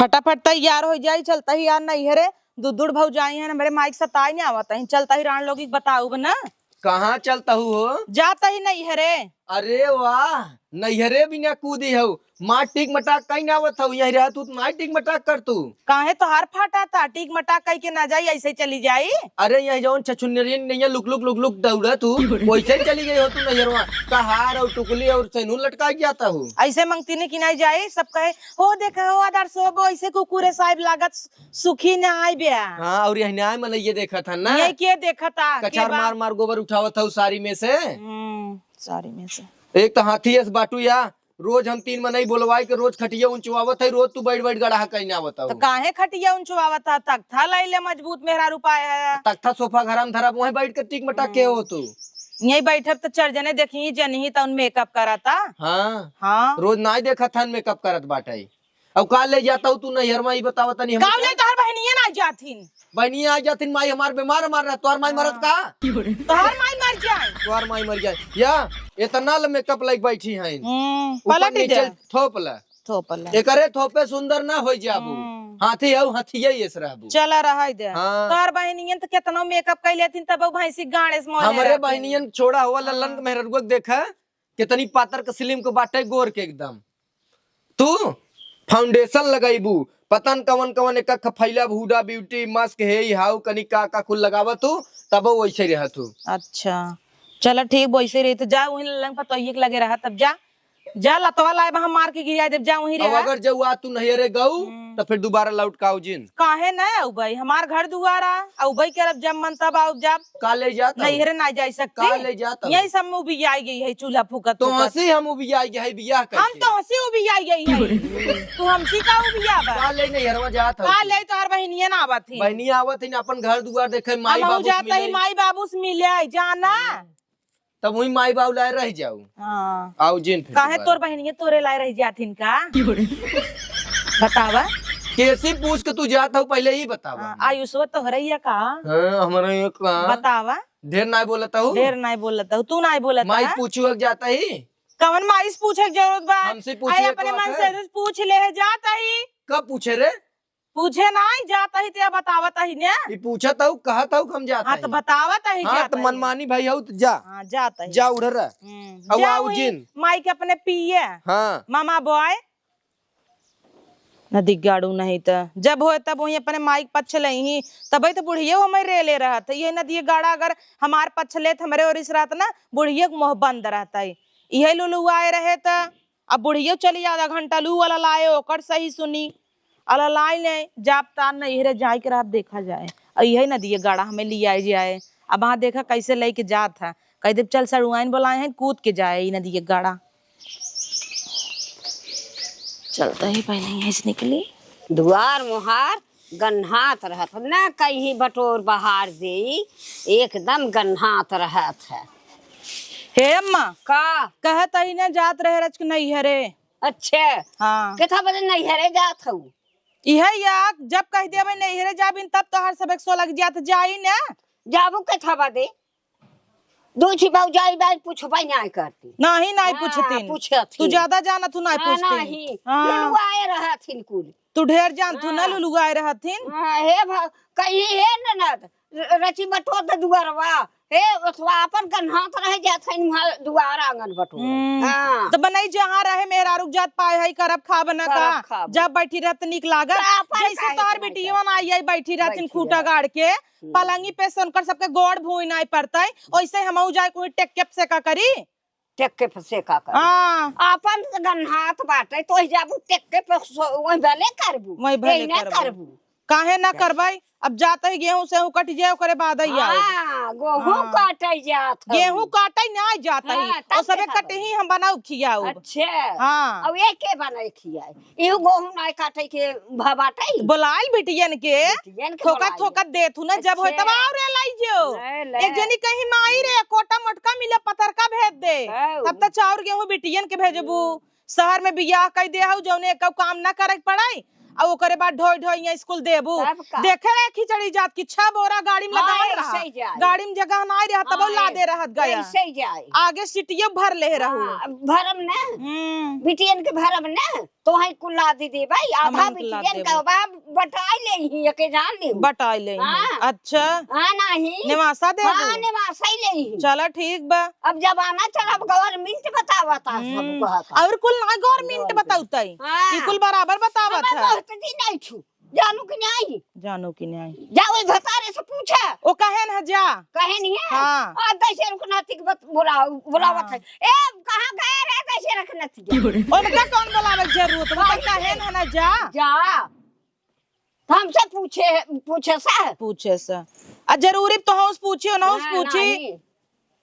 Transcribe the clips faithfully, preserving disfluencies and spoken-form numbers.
फटाफट तैयार होइ जाई, चलता ही यार नैहरे। दुदुड़ भौजाई हैं, हमरे माई के सताई नहीं आवत है, चलता ही रान लोग बताऊ ना। कहाँ चलता हूँ हो? जाता ही नैहरे। अरे वाह, नैहरे भी ना कूदी हो, माँ टिक मटाक कहीं ना आवत हो, यही रह तू तो माँ टिक मटाक कर तू। काहे तोहार फाटा था, टिक मटाक कहीं के ना जाई, ऐसे चली जाई। अरे यही जौन छछुनरियन नहीं है, लुक लुक लुक लुक दौड़ा तू, वैसे ही चली गई हो तू नैहरवा। कहार और टुकली और सैनू लटका के जाता हूँ। ऐसे मंगती नहीं कि नहीं जाई, सब कहे, "हो देखा हो आदर्श हो, वो ऐसे कुकुरे साहिब लागत सुखी ना आइ ब्या।" हाँ, और यही ना आए, मन ये देखा था ना। ये के देखा था, के कछार बा? मार मार गोबर उठावत हूँ सारी में से। हम्म, सारी में से। एक तो हाथी एस बाटू या, रोज हम तीन मनई बोलवाई के रोज खटिया उंचवावत है, रोज तू बैठ बैठ गड़हा कहीं ना आवत तो हूँ। काहे खटिया उंचवावत है? तख्ता लई ले मजबूत मेहरारू पाए है। तख्ता सोफा घर हम धरब, वहीं बैठ के टिक मटाक के हो तू। यहीं बैठब तो चार जने देखी जनी तो उन मेकअप करता। हाँ। हाँ। रोज नाई देखत हन मेकअप करत बाटे। अब का ले जाता हूँ तू नैहर में, ई बतावा तनी हमका। का ले तोहर बहनिया ना जाथिन? बहनिया आ जाथिन, माई हमार बीमार हमार रह, तोहर माई मरत का? तोहर माई मर जाए। तोहर माई मर जाए। या, इतना ल मेकअप लाइक बैठी हैं। हम्म, ऊपर पलट नीचे जा। थोप ल। थोप ल। एकरे थोपे सुंदर ना होई जाबू। हम्म। हाथी हऊ, हाथिये एस रहबू। चला रहा दे। हाँ। तोहर बहनियन तो केतनो मेकअप कइ लेथिन, तब वो भैंसी गाड़े से मोले हमरे रहथिन। बहनियन छोड़ा हुआ लल्लन हाँ। के मेहररुआ के देखा, कितनी पातर के स्लिम के बाटे, गोर के एकदम। तू फाउंडेशन लगाइबू, पता न कवन कवन एक ख-, फैला हुडा ब्यूटी मास्क हे, ई हाउ कनी का का कुल लगावा तू, तब वैसे रह तू। अच्छा, चला ठीक, वैसे रही तो जा वहीं लंग पर तो एक लगे रहा, तब जा, जा लतवा लाए बा, हम मार के गिरा देब, जा वहीं अब रहा। अगर जब आ तू नैहरे गऊ, हम्म। तो फिर दोबारा लौट का आऊ जिन। काहे ना आऊ भाई, हमार घर दुआरा, आऊ भाई के अब जब मन तब आऊ जब। का ले जात हऊ? नैहरे ना जाई सकती। का ले जात हऊ? यही सब में उबियाई गई है, चूल्हा फूकत तो फूकत। हंसी हम उबियाई गई है बियाह करके। हम तो हंसी उबियाई गई है। तू हमसी का उबिया बा? का ले नैहरवा जात हऊ का तू? ले तोहर बहनिया ना आवत ही? बहनिया आवत ही ना, अपन घर दुआर देखे, माई हम बाबू से जात ही, मिले। माई बाबू से मिले आई, जाना। हम्म। तब वही माई बाबू लाए रह जाऊ। हाँ। आऊ जिन फिर काहे दोबारा। तोर बहनिया तोरे लाए रह जाथिन का? बतावा। कैसी पूछ के तू जात हऊ, पहले ही बतावा। हाँ, आयुषवा तोहरे ही है का? हाँ, हमरे ही है का? बतावा। ढेर नाई बोलत हऊ। ढेर नाई बोलत हऊ, तू नाई बोलत माई है। पूछू हक जाता ही। कवन माई से पूछे के जरूरत बा? हमसे पूछे आई अपने मन से पूछ ले है जाता ही। कब पूछे रे? पूछे नाई, जाता ही ते बतावत ही ने। ई पूछत हऊ, कहत हऊ, हम जाता हाँ, तो ही। बतावत ही हाँ, जाता तो ही। मनमानी भाई हऊ, तो जा। हाँ, जाता ही। जा उधर रह। हम्म, अब जा आऊ वही जिन। माई के अपने पिए। हाँ। मामा बॉय। नदी गाड़ू नहीं त जब होए तब वही अपने माई के पक्ष लइही, तबे तो बुढ़ियो हमें रेले रहत है। ये नदी गाड़ा अगर हमार पक्ष लेत हमरे ओर इस रात ना, बुढ़ियो के मुँह बंद रहत है। इहे लुलुआए रहे त अब बुढ़ियो चली आधा घंटा लू वाला लाए, ओकर सही सुनी। अला लाई ले, जाब तार नैहरे जाए के रहा, देखा जाए। अ इहे नदिये गाड़ा हमें लियाए जाए। अब वहाँ देखा कैसे लेके जात है। कह देब, "चल सड़ुआइन बोलाए हैं, कूद के जाए ई नदिये गाड़ा।" चलता ही पहले यहीं से निकली। दुआर मुहार गन्हात रहत, ना कहीं बटोर बहार देई, एकदम गन्हात रहत है। हे अम्मा, का? कहत ही ना जात रहे रच के नैहरे। अच्छा। हाँ। केथा बजे नैहरे जात हऊ? इहे या, जब कह देबे नैहरे जाबिन, तब तोहर सब एक सौ लग जात, जाई ना। जाबू केथा बजे? दू ठी भौजाई बाई पूछबे नाई करती। नहीं, नाई हाँ, पूछतिन। पूछत तू ही। ज्यादा जाना, तू नाई हाँ, पूछतिन। नहीं। हाँ। लुलुआए रहथिन कुल। तू ढेर जान, तू ना हाँ। लुलुआए रहथिन। हाँ, हे भ-, कहीं हे ननद, र-, रची बटोर दे दुआरवा। हे, ओथवा अपन गन्हात रह जात है, वहाँ दुआर आंगन बटोर। हम्म। हाँ। तो बनई जहाँ रहे, मेहरारू जात पाए है, करब खाब ना करब का? खाब। जब बैठी रहत नीक लागत। तो अपन जैसे काहे तोहर के नहीं बिटियवन करती? आई, आई बैठी रहथिन बैठी खूटा रहत। गाड़ के, हम्म। पलंगी पे से उनकर सबके गोड़ भूई नाई पड़तै, ओइसे हमहू जाए कोई टेक्के से का करी? टेक्के पे से का करी? हाँ। आपन त गन्हात बाटे, तो ओहि जाबू टेक्के पे सो-, वही भले करबू। वही भले यही ना करबू। करबू। काहे ना करबै? अब जात ही गेहूं सेहूं कटि जाए, ओकरे बाद ही आउब। हाँ, गेहूं हाँ। काटे जात हऊ। गेहूं काटे ना जात ही। हाँ, तब और सबे देखा कटे करी। ही हम बनाउब खियाउब। अच्छा। हाँ। अब ये के बनाए खियाए? इहू गोहूं नाय काटे के भ-, बाटई। बोलाइल बिटियन के, बिटियन के थोकत बोलाइल। थोकत देथू ना, जब होय तब अच्छा। आउर लाई जो। ले, ले। एक जनी कहीं माई रे, कोटा मोटका मिले, पतरका भेज दे। हौ। तब त चाउर गेहूं बिटियन के भेजबू। शहर में बियाह कई दे हऊ, जौने एकौ काम ना करे के पड़ई, आ ओकरे बाद ढोई ढोई यहाँ स्कूल देबू। तब का? देखे रहे खिचड़ी जात की छह बोरा गाड़ी में हाँ, लगावल रहा। ऐसे ही जाए। गाड़ी में जगह नाई रहा, तब हाँ, लादे रहत गया। ऐसे ही जाए। आगे सीटियो भर ले रहू। हाँ, भरम ना। हम्म। बिटियन के भरम ना। तोहई कुल लादी देबइ, आधा हमन कुल लाद बिटियन देबो। का बा, बटाई लेइहीं, एके जान लेउ। बटाई लेइहीं। हाँ। अच्छा। हाँ, नाहीं। नेवासा देबो? हाँ, नेवासा ही लेइहीं। चला ठीक बा। अब जमाना चला, अब government बतावत ह, सब हम्म। कहत ह। अउर कुल ना government government। बताउतइ। हाँ। ई कुल बराबर बतावत हमार ह। बहुत दिन नहीं छू। जानू कि नहीं? जानू कि नहीं? जा ओइ भतारे से पूछा। ओ कहेन ह जा। कहेन ही है? हाँ। और दशरथ नाती के बत-, बुलाओ, बुलावत हाँ। है। ए, कहाँ गए रे दशरथ नाती? उनका कौन बुलावे के जरूरत? वो तो कहेन है ना जा। जा। तो हमसे पूछे, पूछे से? पूछे से। आ जरूरी तो हउस पूछी, हो ना हउस हाँ, पूछी। नहीं।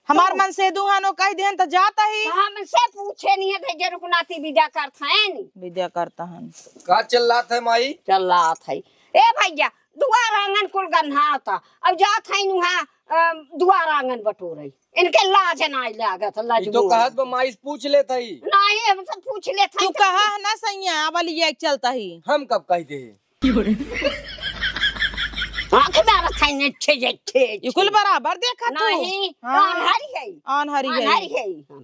हमार तो मनसेदू हन, ओ कहि देहन त जात ही। तो हमसे पूछे नहीं है, तो जरूर नाती विदा करत हन। विदा करत हन। का चिल्लात है माई? चिल्लात है। ए भइया, दुआर आंगन कुल गन्हात ह। अब जात हइन उहाँ, अ, दुआर आंगन बटोरइ। इनके लाज नाहीं लागत, लाज ई तो मुआ। कहत बा माई से पूछ लेत हई। नाहीं, हमसे पूछ लेत हई तू तो कहा है ना सैया, अब लिया के चलत ही। हम कब कहि देहे? आँख मारत है नेठे जेठे। ई कुल बराबर देखत हो। नहीं, हाँ। आन्हरी है। आन्हरी है। आन्हरी है।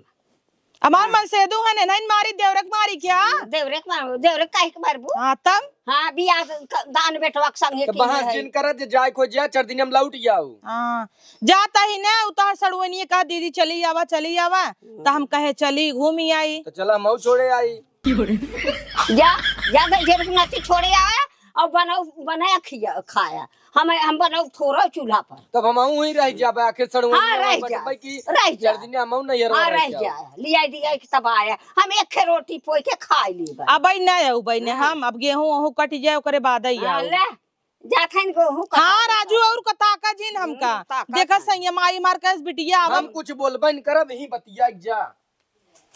हमार हाँ। मनसेदू है, नहीं मारी, देवरे के मारी क्या? देवरे के मार-, देवरे के काहे के मारबू? हाँ, तब? हाँ, बियाह क-, दान बेटवा के संगे तो की बहस है। जिन करत जे जाए खोज जा, चार दिन हम लौट जाऊ। हाँ, जात ही ना, उ तोहर सड़ुआइनिया कहा, "दीदी चली आवा, चली आवा।" हम्म। तो हम कहे, "चली, घूमी आई।" तो चला, हम छोड़े आई। जा, जा गई जेब में नाती छोड़े आया और बनाओ, बनाया खिया, खाया। हम, हम बनाओ थोड़ा चूल्हा पर। तब हम वहीं रह जाबे, आखिर सड़ुआइनिया हाँ, रह वहाँ जा, बटबे की रह जा। जल्दी ने हम नहीं हाँ, रह रह जाओ। जा। लिया दिया कि तब आया। हम एक खे रोटी पोई के खाई ली बा। अब आई ना आऊ, बई ने हाँ। हम, अब गेहूं ओहू कट जाए, ओकरे बाद आई हाँ, आऊ। ले, जात हन गेहूं कट हाँ, जाए। राजू, और कता का जिन हमका। हम्म, ताका देखा का। सैया माई मार के बिटिया, हम अब कुछ बोलबे न करब, यहीं बतिया जा।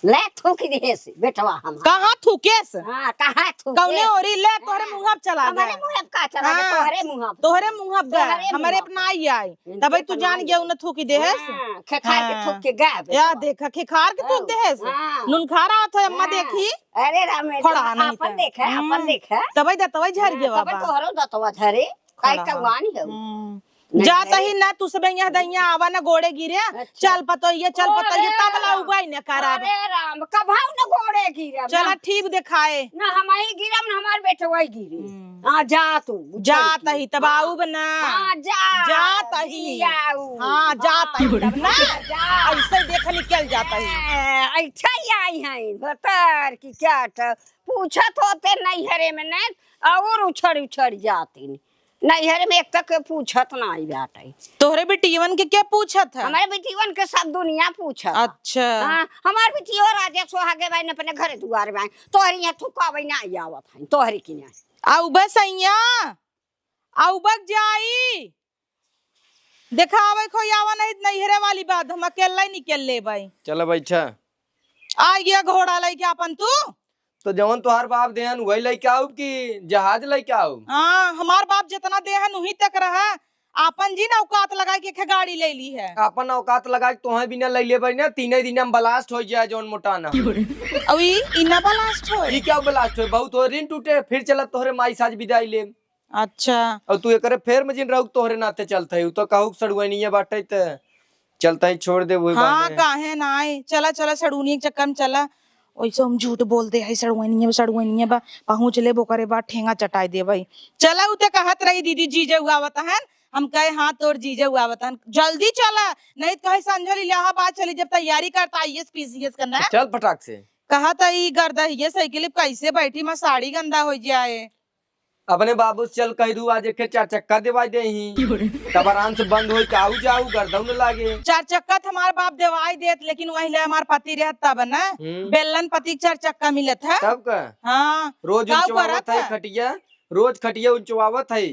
ले थूक देहेस बेटवा हमार। कहाँ थूकेस? हाँ, कहाँ थूकेस? कौने ओरी ले तोहरे हाँ। मुँह पे चला हमरे गए। मुँह पे का चला गए? हाँ। तोहरे मुँह पे। तोहरे मुँह पे गए। तोहरे हमरे मुँह पे पे। ना आई आई। इनके तबे तू तो जान ना गया आई। उन्हें थूकी देहेस। हाँ, खेखार के हाँ। थूक के गए बेटवा। या देखा, खेखार के थूक हाँ, देहेस। हाँ। नून खा रहा था अम्मा हाँ। देखी। अरे राम रे, खड़ा तो नहीं अपन था। देखा, अपन हम्म। देखा। तबे दा, तबे झर हाँ, गया तबे बाबा। तोहरो दतवा झरे। काई खड़ा तवानी है। हम्म। नहीं, जात नहीं। ही ना, तू सब यहाँ दहिया आवा ना गोड़े गिरे। अच्छा। चल पतोहिया, चल अरे पतोहिया, तब ला राम। उबाई न करब। अरे राम, कभाऊ न गोड़े गिरे, चला ना। ठीक देखाए। ना हम ही गिरब, ना हमार बेटवा ही गिरे। हम्म। हाँ, जा तू, उछल जात के। ही, तब हाँ। आउब ना। हाँ, जा, जात ही। जियाऊ। हाँ, जात हाँ, ही, तब ना। जा। ऐसे देख निकल जात ही। ए, ऐसे ही आई हैं, भतार की क्या ट-, पूछत होते नैहरे में न, और उछड़ उछड़ जाती। नैहर में एक तक के पूछत नाई बाटे। तोहरे बिटियवन के के पूछत है? हमारे बिटियवन के सब दुनिया पूछत है। अच्छा। हाँ, हमार बिटियो राजे सोहागे बाइन, अपने घर दुआर बाइन। तोहरे यहाँ थुकावे नाई आवत है, तोहरे की नाई। आउबे सैया, आउबे जाई। देखावे खोयावा नहीं, नैहरे वाली बात, हम अकेला ही निकल लेबै। चला बैठा। आ गया घोड़ा लइके आपन तू। तो जवन तोहार बाप देहन, वही लइके आउब कि जहाज लइके आउब? हाँ, हमार बाप जितना देहन, उही तक रहा। आपन जी ना औकात लगाए के खे गाड़ी ले ली है। आपन औकात लगाए के तोहे बिना ले लेबै ना, तीने दिन में blast हो जाए जवन मोटाना। अउ ई, ई ना blast होए। ई क्या blast होए? बहुत हो रिन टूटे, फिर चला तोहरे माई साज विदाई ले। अच्छा। अउ तू एकरे फेर में जिन रहू, तोहरे नाते चलत है, उ तो कहू सड़ुआइनिया बाटे त चलत है, छोड़ दे वही हाँ, बाटे। काहे नाई? चला, चला, सड़ुआइनिया के चक्कर में चला। ओइसे हम झूठ बोल दे है, सड़ुआइनिया बा, सड़ुआइनिया बा, पहुँच लेब, ओकरे बाद ठेंगा चटाई देबै। चला, उ ते कहत रही, "दीदी, जीजउ आवत हन।" हम कहे, "हाँ, तोर जीजउ आवत हन, जल्दी चला, नहीं तो कहे संझल इलाहाबाद चली, जब तैयारी करता IAS PCS करना है।" चल फटाक से। कहत है, "ई गर्दहिये साइकिल पे कैसे बैठी, मैं साड़ी गंदा हो जाए।" अपने बाबू से चल कह दू, आज एक चार चक्का देवाई देही। तब आराम से बंद होई के आऊ जाऊ, गर्दन न लागे। चार चक्का त हमार बाप देवाई देत, लेकिन वहिले हमार पति रहत तब न। हम्म। बेलन पति के चार चक्का मिलत है। तब का? हाँ। रोज का उंचवावत करत है है? खटिया, रोज खटिया उंचवावत है।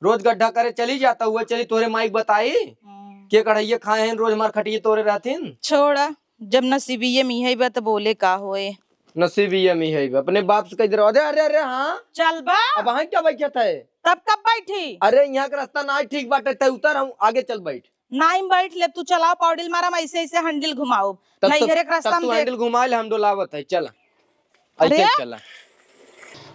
रोज गड्ढा करे चली जाता हुआ, चली तोरे माई के बताई। हम्म। के कढ़ैया खाए हैं, रोज हमार खटिया तोरे रहथिन। छोड़ा। जब नसीबिये में है बा, त बोले का होए। नसीबिये में है बा। अपने बाप से कह दे रहो, "अरे, अरे, अरे, हाँ।" चल बा। अब हाँ क्या बैठत है? तब कब बैठी? अरे, यहाँ का रास्ता ना ठीक बाटे, तै उतर, हम आगे चल बैठ। नाई बैठ ले, तू चलाओ, पाउडिल मारा, हम ऐसे, ऐसे handle घुमाओ। तब तो, नैहरे के रास्ता तब में तू देख। Handle घुमा ले, हम डोलावत है, चला। अरे? ऐसे चला।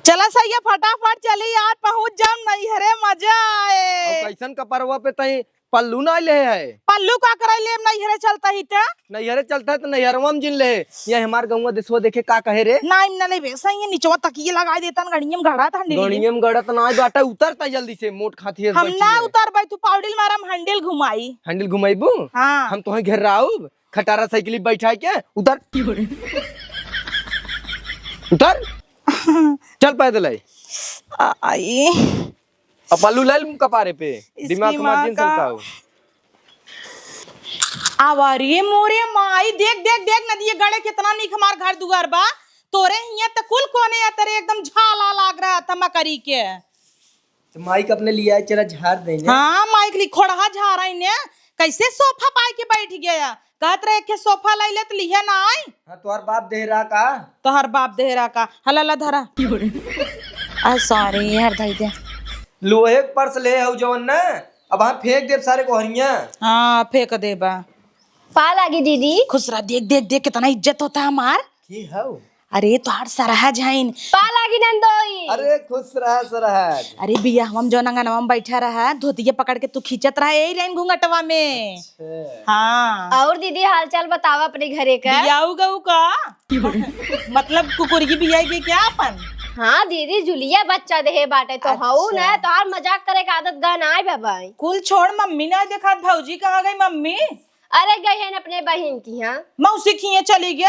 चला सैया, फटाफट चली यार, पहुँच जाम नैहरे, मजा आए। अब कैसन कपरवा पे तई पल्लू ना ले है। पल्लू का करे ले, नैहरे चलता ही ते? नैहरे चलता है तो नैहरवा में जिन ले। ये हमार गौवा देसवा देखे का कहे रे? ना, इम ना लेबे, सही है, निचवा तकिए लगाई देता न, गड़िया में गड़ा था, हंडिल। गड़िया में गड़ा तो ना बाटा, उतरता जल्दी से, मोट खाती है हम बच्ची ना है। उतरबे, तू पाउडिल मारा, हम हंडिल घुमाई। हंडिल घुमाईबू? हाँ। हम तोहे घेराउब, खटारा साइकिल बैठा के, उतर। उतर। चल पैदल आई। आ-, आई। अब पल्लू लाइल कपारे पे, इसकी दिमाग माँ माजिन का। संताओ। आवा रे मोरे माई, देख, देख, देख, नदिया गड़े कितना नीक हमार घर दुआर बा। तोरे हियां त कुल कोने अतरे एकदम झाला लाग रहा था मकरी के। तो माइक अपने लिए आए, चला झाड़ देंगे। हाँ, माइक ली खोड़हा झारा इने। कैसे सोफा पाई के बैठ गया? कहत रहे के सोफा लाई ले त लिहे ना आई। हाँ, तोहर बाप देहरा का? तोहर बाप देहरा का? हला ला धरा। आ, सॉरी यार, धई दे। लोहे के पर्स ले आऊ जवन ना, अब हम फेंक देब सारे कोहरिया। हाँ, फेंक देबा। पा लागी दीदी। खुश रह, देख, देख, देख, कितना इज्जत होता है हमार। के हऊ? अरे, तोहार सरहज हईन। पा लागी नंदोई। अरे, खुश रहा सरहज। अरे, बियाहवा में जौन अंगनवा में बैठा रहा, धोतिया पकड़ के तू खींचत रहा, यही रहीन घूंघटवा में। अच्छा। हाँ। और दीदी, हाल चाल बतावा अपने घरे का। बियाऊ गऊ का? मतलब, कुकुरगी बियाई के क्या अपन? हाँ दीदी, जुलिया बच्चा देहे बाटे तो हऊ अच्छा। ना, तोहार मजाक करे के आदत गा नाई बा भाई। कुल छोड़, मम्मी ना देखात, भौजी कहाँ गई मम्मी? अरे, गई है अपने बहिन की यहाँ। मौसी की यहाँ चली गई?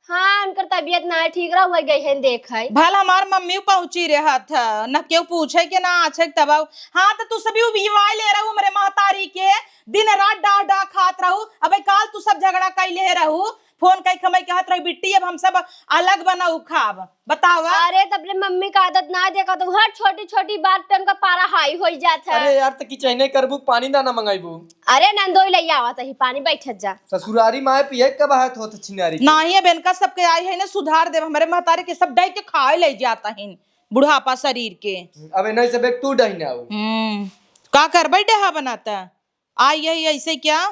हाँ, उनकर तबीयत ना ठीक रहा, वही गई है देखे। भल हमार मम्मी पहुंची रहत ह, न केहू पूछे के ना आछे के तब आऊ। हाँ, तो तू सभी उबिवाए ले रहू हमरे महतारी के, दिन रात डाह डाह खात रहू। अबे काल तू सब झगड़ा कैले रहू, फोन कई के हमें कहत रहू, "बिट्टी, अब हम सब अलग बनाऊ खाब।" बतावा। अरे, तो अपने मम्मी का आदत ना देखा तो हर छोटी छोटी बात पे उनका पारा हाई हो जात है। अरे यार, तो किचने करबू, पानी ना ना मंगाईबू। अरे नंदोई, ले आवत ही पानी, बैठत जा। ससुरारी माय पिए कब हाथ होत छिनारी के? नाही, अब इनका सबके आई है ना, सुधार देब। हमरे महतारी के सब डाई के खाए ले जाता है बुढ़ापा शरीर के। अब इन्हें सब एक तू डहिना हो। हम्म, का करबे डहा बनाता? आई यही ऐसे क्या?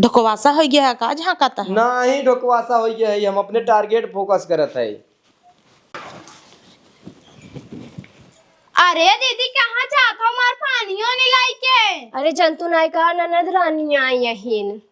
ढोकवासा हो गया है का, झांकाता है? नाही, ढोकवासा हो गया है, हम अपने टारगेट फोकस करत है। अरे दीदी, कहाँ जात हो? हमार पानियो नहीं लाई के। अरे जंतु नाई का ननद रानी आई यहीन।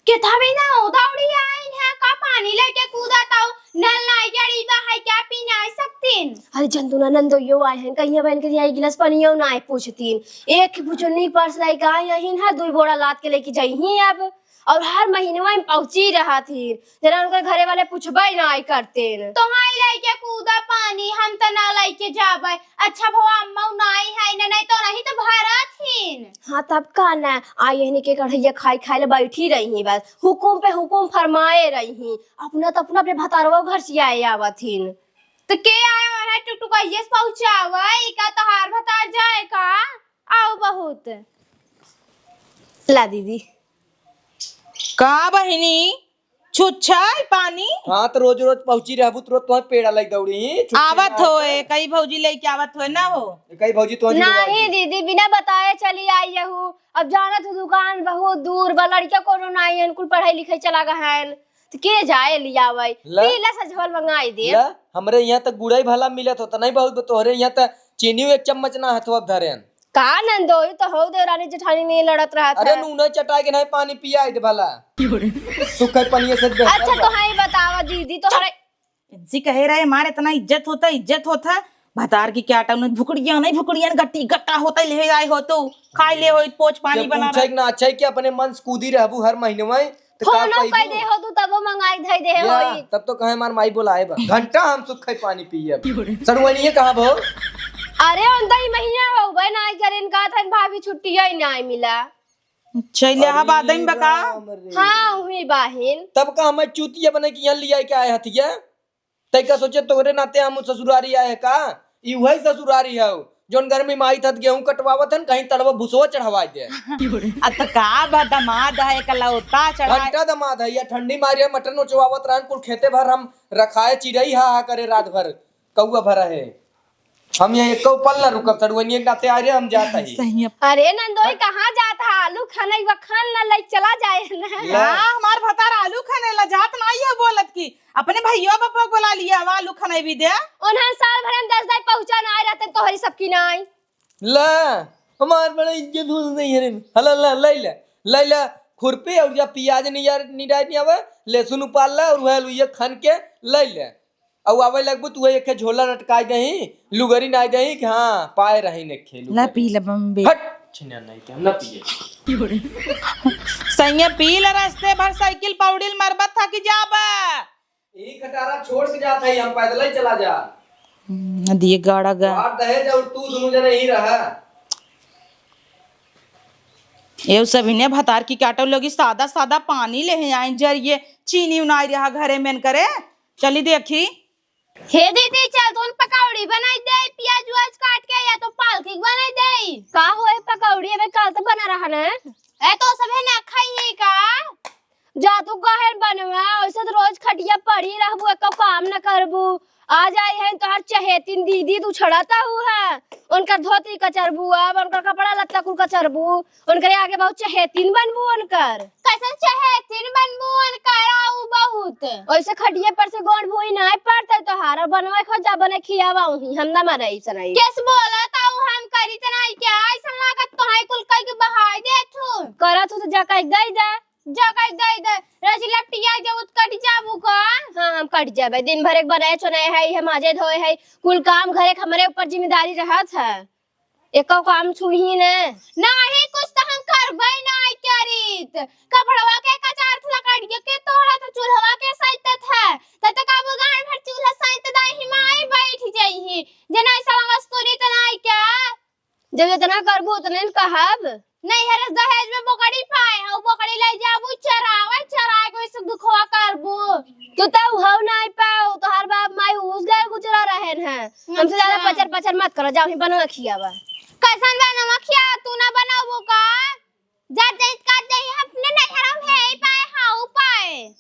के था भी ना उदावड़ी आइन है का, पानी लेके कूदत हो? नल नाई जड़ी बा है क्या, पी नाई सकतीन? अरे जंतु ना नंदोइयो आए हैं, कहिया बहन के यहाँ एक गिलास पानियो नाई पूछतीन। एक बुचुन्नी पर्स लेके आई यहीन है, दुई बोरा लाद के लेके जाई ही अब। और हर महीनवा में पहुंची रहत ही, जरा उनके घरे वाले पूछबे नाई करतेन। तोहाई लइके कूदा पानी, हम त ना लइके जाबे। अच्छा भवा अम्मा नाई है न, नहीं तो नहीं तो भरत हीन। हाँ तब का ना, आई यहनी के कढ़ैया खाई खाई ले बैठी रही ही बस, हुकुम पे हुकुम फरमाए रही ही। अपना तो अपना अपने भतारवा घर से आए आवत हीन। तो के आए वाला टुकटुकैया से पहुँचावे, ई का तोहार भतार जाए का? आओ बहुत। ला दीदी। का बहिनी, छुच्छा है पानी? हाँ, तो रोज रोज पहुँची रहबू, तो रोज तुम्हारे पेड़ा लग दौड़ी ही, छुच्छा आवत ना होए, होता। कई भौजी लेके आवत होए ना हो। कई भौजी तुम्हारी नहीं दीदी, बिना बताए चली आई यहू। अब जानत हो दुकान बहुत दूर बा, लड़का कोनो नाई हन, कुल पढ़ाई लिखाई चला गए हन, तो के जाए लियावे? ला। पी ला सजवल मंगाई दे। ला, हमरे यहाँ तक गुड़ई भला मिलत होता, नहीं बहुत बा, तोहरे यहाँ तक चीनी एक चम्मच ना हथवा धरे हन। का नंदोई, तो हो देवरानी जेठानी नहीं लड़त रहत अरे है। नूना चटाई के नहीं पानी पियाई दे भला। सुखे पनिया से बेहतर अच्छा, बा। तो हाँ, ये बतावा दीदी, तो चुप। हरे इनसे कहे रहे, "हमारे इतना इज्जत होता, इज्जत होता।" भतार की क्या टाउन भुकड़िया नहीं, भुकड़िया गट्टी गट्टा होता, ले आए हो तो खाई ले हो, पोच पानी जब बना पूछे रहा। कि ना अच्छा है कि अपने मन से कूदी रहबू हर महीने में, तो का फोनो पाइबू? कह दे हो तू, तबो मंगाई धई दे या, होई। तब तो कहे हमार माई बोलाए बा। घंटा हम सुख खाई पानी पिए। सड़ुआइनिए कहाँ बा हो? अरे, उनता ही महीना हो गए ना, आई करें का थन भाभी छुट्टी है ना मिला। अच्छा, इलाहाबाद में बका? राम रे। हाँ, वही बाहिन। तब का हमें चूतिया बने कि यहाँ लिया के आए हथिया? तै का सोचे तोरे नाते हम ससुरारी आए का? ई वही ससुरारी है, जोन गर्मी में आई थत गेहूं कटवावत हन, कहीं तड़वा भुसवा चढ़वा दे। आ त का बा, दमाद है, एकलौता चढ़ाए। घंटा दमाद है, या ठंडी मारी है, मटन नोचवावत रहन, कुल खेते भर हम रखाए, चिरई हा हा करे रात भर, कौआ भरा है। हम यहाँ एको पल ना रुकब, सड़ुआइनिए के नाते आ रहे, हम जाता ही। सही है। अरे नंदोई, कहाँ जात है? आलू खाने के बाद खान ला, ले चला जाए ना। ला। हाँ, हमार भतार आलू खाने ला जात ना, ये बोलत की अपने भैया बापा को बुला लिया, हम आलू खाने भी दे। उन्हन साल भर में दस दाई पहुँचा ना आए रहते, तोहरी सबकी नाई। ला, हमार बड़ा इज्जत हो नहीं है रे। हला, ला, लै ले, लै ले खुरपी और जा पियाज निया-, निडाई नहीं आवे, लहसुन उपाल ले और वह लुइया खन के लै ले। और आवे लगबू तू एक झोला लटकाई दही, लुगरी नाई दही कि हाँ, पाए रही ने खेलू ला करी। पी ले बम्बे। हट, छिना नहीं के, हम ना पिए। सैया पी ले, रस्ते भर साइकिल पौड़िल मरबत था कि जाबा। ई खटारा छोड़ के जात है, हम पैदल ही चला जा। हम्म, दिए गाड़ा गा। बाहर दहेज और तू दोनों जने ही रहा। ये सब इन्हें भतार की काटो लोगी, सादा सादा पानी ले हैं आइन जरिए, चीनी उनाई रहा घरे में करे। चली देखी। हे दीदी, चल तू पकौड़ी बनाई दे, प्याज उआज काट के, या तो पालकी बनाई दे। का होए पकौड़ी, अबे कल तो बना रहा ना। ए, तो सब है ना खाई है का? जा तू काहे बनवा, ऐसे तो रोज खटिया पड़ी रहबू, एको काम न करबू। आ जाई है तोहर चहेतिन दीदी, तू छड़ाता हूँ है। उनकर धोती कचरबू, अब उनकर कपड़ा लत्ता कुल कचरबू, उनकरे आगे बहुत चहेतिन बनबू उनकर। कैसन चहेतिन बनबू उनकर? आऊ बहुत। ऐसे खटिया पर से गोड़ भुई नाई पड़ते तोहार, और बनवा खो जा, बने खियावा उही, हम ना मारे ऐसा नहीं। केस बोला ताऊ हम करी त नाई क्या? ऐसा लागत तोहाई कुल कह के बहाई दे तू। करत हो तो जा कह दे दे। जगह दे दे, रच लपटिया के उत कट जाबू का? हाँ, हम कट जाबे। दिन भर एक बनाए चुनाए है, हम आजे धोए है, कुल काम घरे के हमरे ऊपर जिम्मेदारी रहत है। एको काम छुही ने। नाही, कुछ तो हम करबे नाही करीत। कपड़वा के कचार थला काटिए के तोड़ा तो चूल्हवा के सैतत है। तब तक अब गांव भर चूल्हा सैत दाई ही माई बैठ जाई ही। जे नाही साला मस्तूरी त नाही क्या? जब इतना करबू उतने न कहब। नैहर दहेज में बकरी पाए हऊ, बकरी ले जाबू चरावे, चराए के ओइसे दुखवा करबू। तू तो हऊ नाई पाऊ, तोहार बाप माई उस गए गुजरा रहन है। हमसे ज्यादा अच्छा। पचर पचर मत करो, जाओ ही बनवा खियावा। कैसन बनवा खिया, तू ना बनाबू का? जा जाइत का जाई अपने नैहर में है पाए हऊ पाए।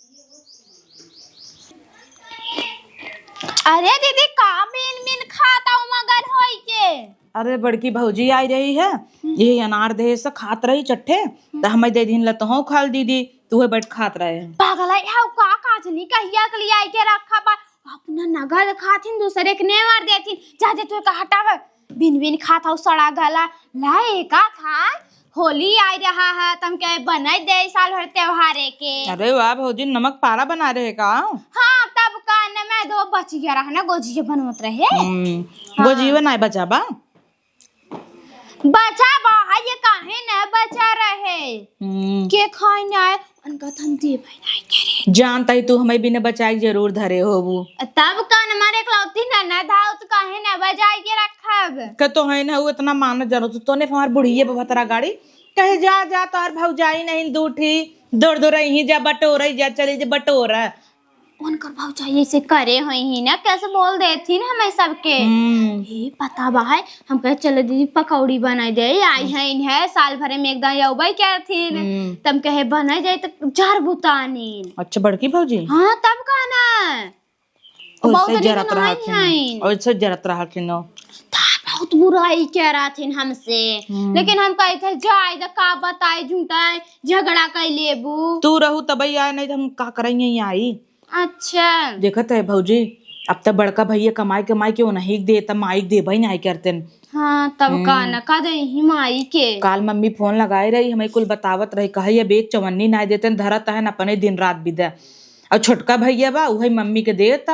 अरे दीदी, का बीन बीन खाता हूँ मगन होई के? अरे बड़की भौजी आई रही है, हम्म। यही अनार दे से खात रही चट्ठे, हम्म। तो हमें दे दिन लतहो खाल दीदी, तू है बैठ खात रहे। पागल है, हाउ का काजनी कहिया के लिए आई के रखा बा, अपना नगद खाथिन, दूसरे के नेवर देथिन, जा दे तू का हटावे, बिन बिन खात हऊ सड़ा गला, लाए का था, होली आई रहा है, तम के बनाई दे साल भर त्योहारे के। अरे वाह भौजी, नमक पारा बना रहे का? हाँ, तब का न मैं दो बच गया रहा ना, गोजिया बनवत रहे। हम्म, हाँ। गोजिया ना बचा बा? बचा बा, ये काहे न बचा रहे? हम्म। के खाए ना आए, उनका तो हम देबे नाई करे। जानता ही तू हमें बिना बचाए जरूर धरे होबू। तब का न मारे इकलौती ननद हाउ तो काहे न बचाए के रखब? के तो है ना, वो इतना मान जरूरत तो ने हमार बुढ़िए पे भतरा गाड़ी कहे जा, जा तोहर भौजाई नहीं दू ठी, दौड़ दौड़ रही जा, बटोर जा, चली जा बटोर। उनकर भौजाई ऐसे करे होई ही ना, कैसे बोल देथिन हमें सबके। हम्म। हे पता बा है, हम कहे चलो दीदी पकौड़ी बनाई दे, आई हम्म। है इन्हें साल भरे में एक दाई अउबे करथिन। हम्म। तम कहे बनाई जाए तो जर बुतानी। अच्छा बड़की भौजी? हाँ तब का ना। बहुत ओइसे दिन जरत नहीं रहथिन। आइन। ओइसे जरत रहथिन। ता बहुत बुराई कह रहथिन हमसे। हम्म। लेकिन हम कहे थे जाए तो का बताए झूठा झगड़ा कर लेबू। तू रहू तबई आए नहीं तो हम का करेंगे आई। अच्छा। देखत है भौजी, अब त बड़का भैया कमाई कमाई के ओनही के देत, माई के देबे नाई करतेन। हाँ, तब का हम्म। न का दे ही माई के। काल मम्मी फोन लगाए रही, हमें कुल बतावत रही, कहे अब एक चवन्नी नाई देतेन, धरत है न अपने दिन रात बिदा। और छोटका भैया बा, उहे मम्मी के देता।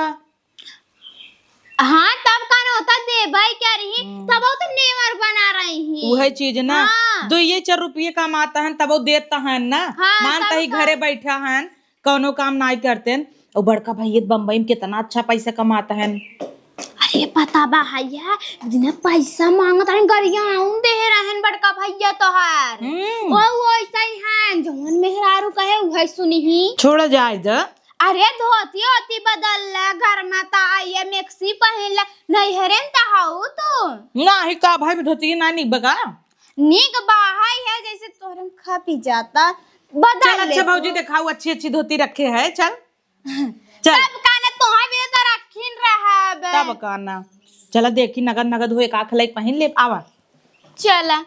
हाँ, तब का न होता देबे क्या रही, हम्म। तब वो तो नेवर बना रही ही। उहे चीज ना, हाँ। दो ये चार रुपये कमाता है, तब वो देता है ना, हाँ, मानता तब ही का। घरे बैठा है। कौनो काम नाई करतेन। और बड़का भैया त बम्बई में कितना अच्छा पैसा कमाता है। अरे पता बा हैया, दिन पैसा मांगत रहन, गरियाउन दे रहन बड़का भैया तोहार। हम्म। ओ, वो ऐसा ही है, जौन मेहरारू कहे उहे सुनी ही। छोड़ा जाए द। अरे धोती ओती बदल ले, घर में त आइए मैक्सी पहन ले, नैहरे में त हऊ तू। नाही का भाई, धोती ना निक बका। निक बा है, जैसे तोहरे में खा पी जाता। बदल चल, ले अच्छा तू। भौजी, देखाऊ, अच्छी अच्छी धोती रखे है, चल। चल। तब का न तोहार भी तो रखिन रहब। तब का न। चला देखी, नगद नगद हो, एक आख लाइक पहिन ले, आवा। चला।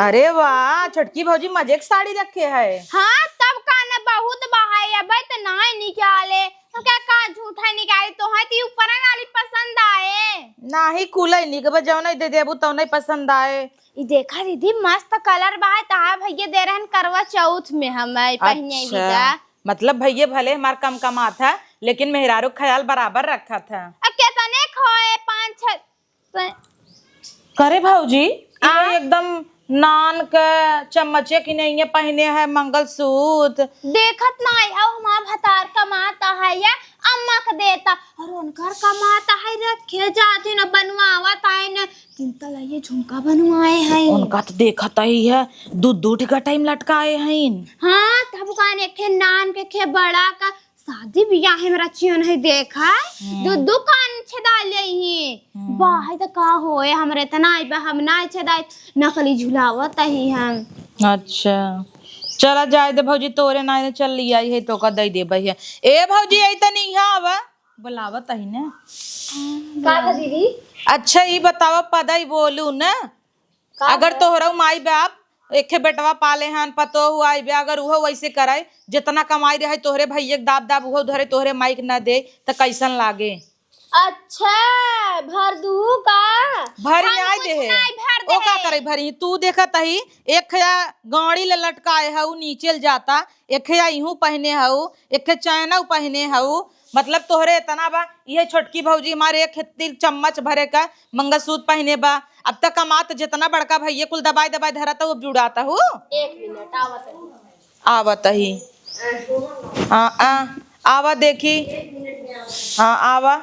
अरे वाह, छोटकी भौजी मजे के साड़ी रखे है। हाँ, तब का न, बहुत बहाई, अबे तो नाई निकाले। तो क्या का झूठा निकाले, तोहार ती ऊपर वाली पसंद आए। नाही, कुलई निक बा, जौन दे देबू तौन पसंद आए। ई देखा दीदी, मस्त कलर बा, तहार भैया दे रहन करवा चौथ में हमें पहिने अच्छा, बिदा। मतलब भैया भले हमार कम कमात है, लेकिन मेहरारू ख्याल बराबर रखत है। अब केतने खोए, पाँच छह, तो करे भौजी, ई आ? एकदम नान के चम्मचे की नहीं है, पहिने है मंगलसूत्र। देखत नाही, अब हमार भतार कमाता है या अम्मा के देता, और उनकर कमाता है रखे जाते न बनवावत है न, तीन तला ये झुमका बनवाए हैं। उनका तो देखत ही है, दू दू ठे गटाई में लटकाए हैं। हाँ, तब कान एक ठे नान के, एक ठे बड़ा का, शादी बियाह में रचियो नहीं देखा, हम्म। दू दू कान छेदा ले ही। हम्म। बाहर तो का होए, हमरे इतना आई बा, हम ना छेदाई, नकली झुलावत ही हम। अच्छा, चला जाए दे भौजी, तोरे ना चल लिया है तो का दे दे भैया। ए भौजी, आई तनी यहाँ आवा, बुलावत ही ने। का बा दीदी? अच्छा, ई बतावा, पदई बोलू ना, का अगर बा? तोहरा माई बाप एखे बेटवा पाले हन, पतोहू आई बे, अगर उहो वैसे करे, जितना कमाई रहे तोहरे भैया के दाब दाब उहो धरे, तोहरे माई के न दे, त कैसन लागे? अच्छा, भर दू का? भरी हम आई कुछ दे। नाई भर ओ का दे। करे भरी? तू देखत ही, एक या गाड़ी ले लटकाए हऊ, नीचे ले जाता, एक या इहू पहिने हऊ, एक चैनऊ पहिने हऊ, मतलब तोहरे इतना बा, इहे छोटकी भौजी हमारे एक हेत्ती चम्मच भरे का मंगलसूत्र पहिने बा। अब तक कमात जितना बड़का भैया कुल दबाई दबाई धरत हऊ, अब जुड़ात हऊ। एक मिनट, आवत है। आवत ही। आ, आ, आवा देखी। हाँ, आवा।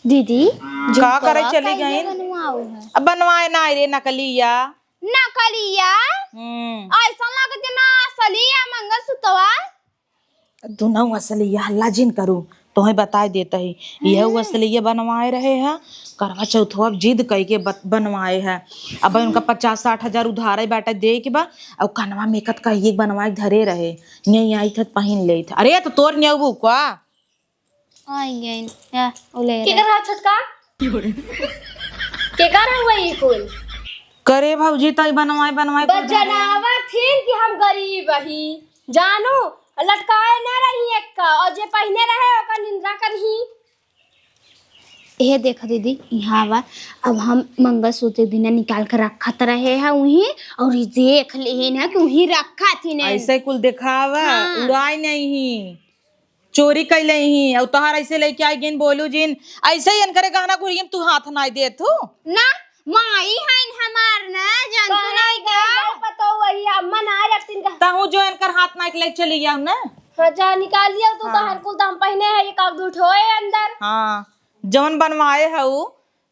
दीदी, का झुमकवा करे चली काहे गईन? बनवाओ है? अब बनवाए ना रे नकलिया। नकलिया? हम्म। ऐसा लगत ना असलिया मंगलसूत्रवा। दुनऊ असलिया, हल्ला जिन करू, तोहे बताए देत ही। यह हम्म। असलिया बनवाए रहे है, करवा चौथवा जिद कई के बत-, बनवाए है। अब उनका पचास साठ हजार उधारे बाटे दे के बा, और कनवा में कत कहिए बनवाए के धरे रहे, नहीं आई थ पहिन ले थ। अरे, तो तोर नेऊ का? आई गई, या, ओ ले के रे। कर रहा छोटका? के कर रहा वही कुल? करे भौजी, तई बनवाए, बनवाए कुल धरे। बचनावा थिन कि हम गरीब ही, जानू, लटकाए ना रही एक का, और जे पहिने रहे ओकर निंदा करही। ए देख दीदी, यहाँ बा, अब हम मंगलसूत्र दिना निकाल के रखत रहे हैं उही, और ई देख लेहिन है कि उही रखा थी ने। ऐसे कुल देखावा, हाँ। उड़ाई नहीं, चोरी कैले ही, और तोहार ऐसे लेके आई गेन बोलू जिन, ऐसे ही इनकरे गहना गुरियम तू हाथ नाई देत हो। ना, माई हईन हमार ना, जानतू कहाँ नहीं का? गई पतो वही अम्मा ना रखतीन का। तहू जो इनकर हाथ नाई के ले चली जाओ ना। हाँ, जा निकाल दिया तू हाँ। तोहार कुल दाम पहिने है, एक आध दू ठो है अंदर। हाँ, जवन बनवाए हऊ,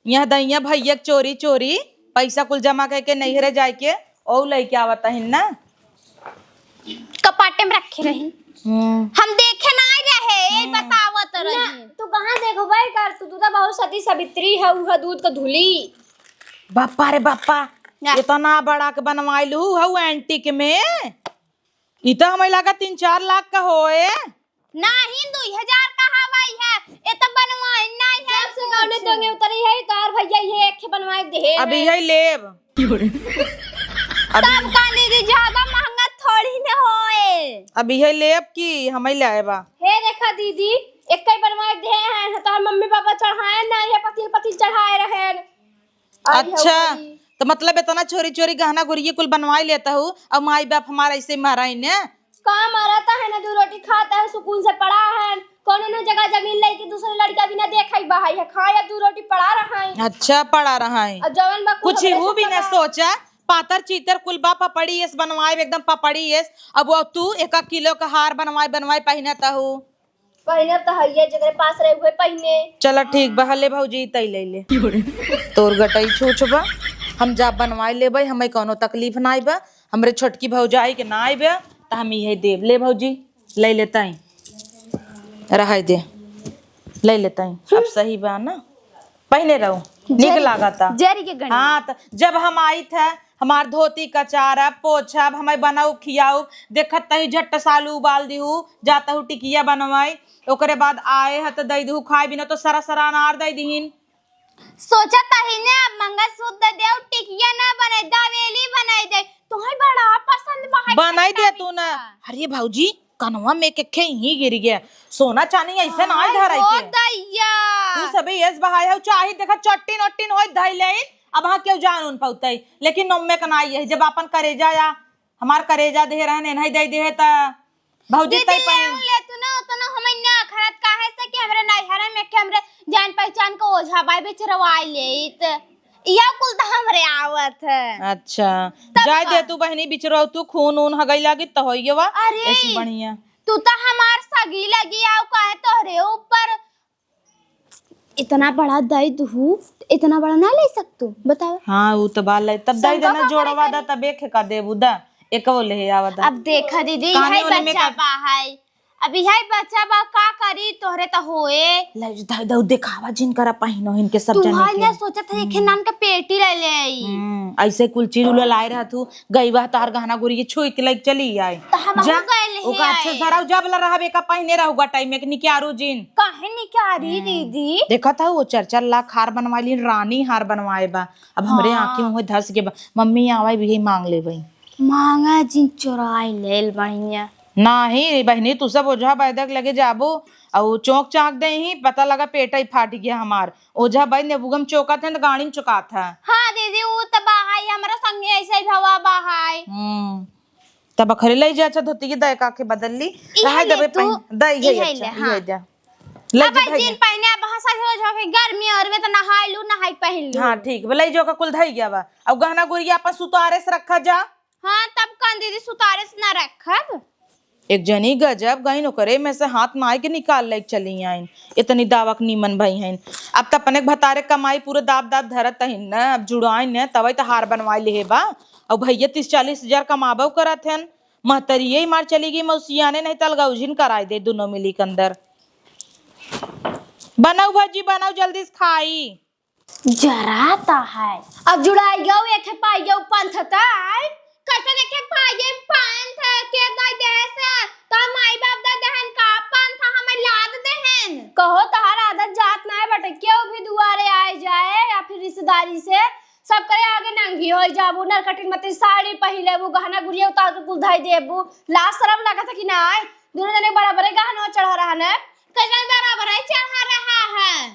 यह दइया भैया के चोरी चोरी पैसा कुल जमा करके नैहरे जाए के, औ लइके आवत हइन ना। कपाटे में रखे रही। हम्म। हम देखे ना रहे, यही हम्म। बतावत ना, रही। तू कहाँ देखो भाई कर, तू, तू तो बहुत सती सावित्री है, उह दूध का धुली। बापा रे बापा, ना। इतना बड़ा के बनवाइलू हऊ एंटीक में। ई तो हमें लगा तीन चार लाख का होए। नाही, दुई हजार का हवाई है। ए तो बनवाइन नाही है जब से कुछ। गौने तोंगे उतरी है, तार भैया ये एक बनवाए दे है। अब यही लेब। अब तब का दीदी ज्यादा महंगा थोड़ी न होए। अब यही लेब कि हमें ले आए बा। हे देखा दीदी, एक ही बनवाए दे हैं, तार मम्मी पापा चढ़ाए ना, ये पतिल पतिल चढ़ाए रहे। आई अच्छा, हऊ। तो मतलब इतना चोरी चोरी गहना गुरिया कुल बनवाई लेता हूँ, और माई बाप हमारा ऐसे मारा ही ने। का मारता है ना, दू रोटी खाता है, सुकून से पड़ा है, कोनो ना जगह जमीन लेके दूसरे लड़का भी ना देखा ही बा है, खाए दू रोटी पड़ा रहा है। अच्छा, पड़ा रहा है। और जवन बा कुछ कुछ हू भी ना सोचा, पातर चीतर कुल बा, पपड़ी एस बनवाए, एकदम पपड़ी एस। अब वो तू एक एक किलो का हार बनवाए बनवाए पहनता हूँ। पहिने त हइये, जेकरे पास रहे उहे पहिने। चला ठीक बा, हले भौजी, तई ले ले। तोर गटई छूछ बा, हम जा बनवाई लेबै, हमें कौनो तकलीफ नाई बा। हमरे छोटकी भौजाई के नाई बा, त हम इहे देब। ले भौजी, ले ले तई, रहाई दे, ले ले तई। अब सही बा ना, पहिने रहू, नीक जरी, लागता। जरी के गंडी। हाँ, त जब हम आइत है, हमार धोती कचारब, पोछब, हमें बनाऊ खियाऊ, देखत तही झट्ट सालू उबाल दिहू, जाता हूँ टिकिया बनवाई, ओकरे बाद आए है त दई दिहू खाए, बिना तो सरा सरा अनार दई दिहिन। सोचत तही ने, अब मंगलसूत्र दे देऊ, टिकिया ना बनाई, दावेली बनाई दे, तुम्हें बड़ा पसंद बा है बनाई खट्टा दे तू ना। मीठा। अरे भौजी, कनवा में के खे ही गिर गया। सोना चानी ऐसे ना आय धराई हो के। दैया। तू सबे यस बहाय हो, चाही देखा चट्टिन ओट्टिन होई धई ले। अब हाँ केहू जान उन पौतई, लेकिन नम्मे का ना आई है। जब आपन करेजा या हमार करेजा दे रहन, एनही दे दे है त भौजी दीदी तई ले पहिन। ले तू ना उतना हमें ना खरत काहे से कि हमरे नैहरा में के हमरे जान पहचान के ओझा बाई बिचरवाई लेइत। इया कुल त हमरे आवत है। अच्छा, तब जाए का? दे तू बहनी, बिचरवा तू खून ऊन हगई लागी त होई गवा। अरे, ऐसी बढ़िया। तू त हमार सगी लगी आओ काहे तोहरे ऊपर इतना बड़ा दई दुहू, इतना बड़ा ना ले सकतू, बताओ। हाँ, ऊ त बात ले, तब दई शंका देना का जोड़वा करे दा, करी? तब एक का देबू दा, एकवो ले आवा दा। अब देखा दीदी, कहानी यही वाले में बच्चा का बा है, अब यही बच्चा बा, का करी, तोहरे त होए। ले, दई दऊ देखावा जिन करा पहिनो इनके सब तू जने हाल के। ना सोचत है, एक हम्म। नान का पेटी ले ले आई। हम्म, ऐसे कुल चीज उला लाए रहा तू, गई बा तार गहना गुरी छुई के लइके चली आई। त हम जा, गए ले ओका अच्छे से आई। धराऊ, जब ला रहबे का पहिने रहू गा टाइम में निकारू जिन। काहे निकारी हम्म। दीदी? देखत हऊ, वो चार चार लाख हार बनवाई लीन, रानी हार बनवाए बा। अब हमरे हाँ। आँखी मुँह धस के बा। मम्मी आवे भी यही मांग लेबई। मांगा जिन चोराई लेल बढ़िया। नाही रे बहिनी, तू सब ओझा बैदक लगे जाबू, अउ चौंक चाँक देही, पता लगा पेटई फाट गया हमार। ओझा बैद ने बुगम चौकत है, त गाड़ी में चौकात है। हाँ दीदी, ऊ त बहाई, हमरा संगे ऐसे ही भवा बहाई। हम्म। तब अखरे लई जा, अच्छा धोती की दय का के बदल ली। इहे रहे ले देबे तू, पहन, दय इहे इहे अच्छा, ले, इहे हाँ। दे। ले अब जा, धई जिन ले। पहने, अब हंसा हो जाओ कि गर्मी और में त नहाई लू, नहाई पहन लू। हाँ, ठीक बा, लई जो का कुल धई गया बा। अब गहना गुरिया अपन सुतारे से रखा जा। हाँ, तब कन दीदी सुतारे से ना रखब। एक जनी गजब गईन, ओकरे में से हाथ मार के निकाल लेके चली आइन। इतनी दावक नीमन भई हइन। अब त अपने के भतारे कमाई पूरे दाब दाब धरत हइन न, अब जुड़ाइन न, तबई त हार बनवाई लेहे बा। अब भैया तीस चालीस हजार कमाबो करत हन, महतरिये ही मार चली गई, मौसियाने नहीं त अलगौझिन कराई दे दुनो मिली के अंदर। बनाऊ भौजी, बनाऊ, जल्दी से खाई। जराता है। अब जुड़ाई गऊ, एके पाई गऊ पंथ ताई। कैसन एके पाई गई पंथ, के दई देहे से? तो माई बाप दे देहन का पंथ, हमें लाद देहन। कहो, तहार आदत जात ना है बटे, केहू भी दुआरे आए जाए या फिर रिश्तेदारी से, सब करे आगे नंगी होई जाबू, नरकटिन मती साड़ी पहिलेबू, गहना गुरिया उतार के कुल धई देबू। लाज शरम लागत है कि ना? दुनो जने बराबरे गहना चढ़ा रहा न। कैसन बराबरे चढ़ा रहा है?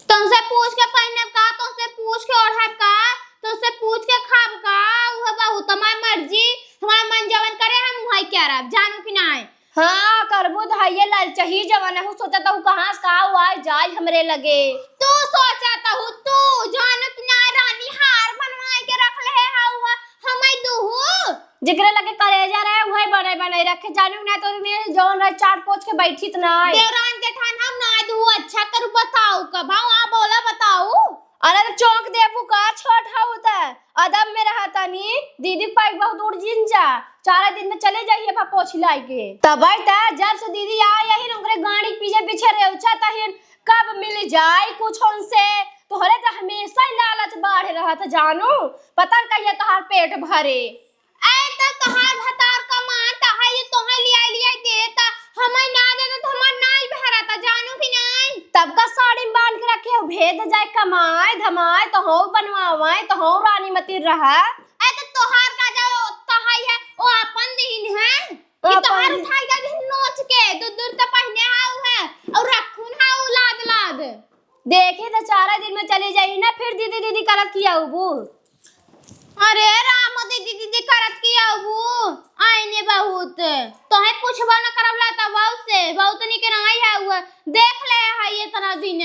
तुमसे पूछ के पहिनब का, तुमसे पूछ के ओढ़ब का, तुमसे पूछ के खाब का, उहे बहुत हमार मर्जी, हमार मन जवन करे हम उहे करब, जानू कि नाय? हाँ, करबू त हइये ललचही जवन हऊ, सोचत हऊ कहाँ से का आइ जाए हमरे लगे। तू सोचत हऊ, तू जानू कि नाय रानी हार बनवाए के रख ले हऊ, हमें दुहू। जेकरे लगे करेजा रहे, उहे बने बने रखे, जानू ना तो में जौन रहे चाट पोछ के बैठी त ना। देवरान जेठान हम ना दू, अच्छा करू बताऊ, कब आओ आ बोला बताऊ। अरे तो चौंक देबू का, छोट हऊ त अदब में रहा तनी, दीदी के पाई बहुत दूर जिन जा, चार दिन में चले जाइए भा पोछ लाई के। तबई त जब से दीदी आए यही न ओकरे गाड़ी पीछे पीछे रेउचा तहिन, कब मिल जाए कुछ उनसे, तोहरे त हमेशा ही लालच बाढ़े रहत जानू, पता न कहिया तोहार पेट भरे। ऐ त तोहार भतार कमात है, ये तोहे लियाई लियाई देत, हमें ना देत, तो हमार नाई भरत, जानू कि नाई? तब का साड़ी में बांध के रखे हो, भेद जाए कमाए धमाए, तो हो बनवावाए, तो हो रानी मती रहा। ऐ त तोहार का जो तहाई है, वो अपन दीन है। कि अपन तोहार दीन। उठाई का दिन नोच के, दूर दूर त पहिने हाउ है, और रखून हाउ लाद लाद। देखी त चारा दिन में चली जाई ना, फिर दीदी दीदी करत की आउबू। अरे राम, दीदी दीदी करत की आउबू, आईने बहुत। तोहे पूछबा न करब ला त बहू से, बहुत निक नाई है हुआ। देख ले है ये तना दिन।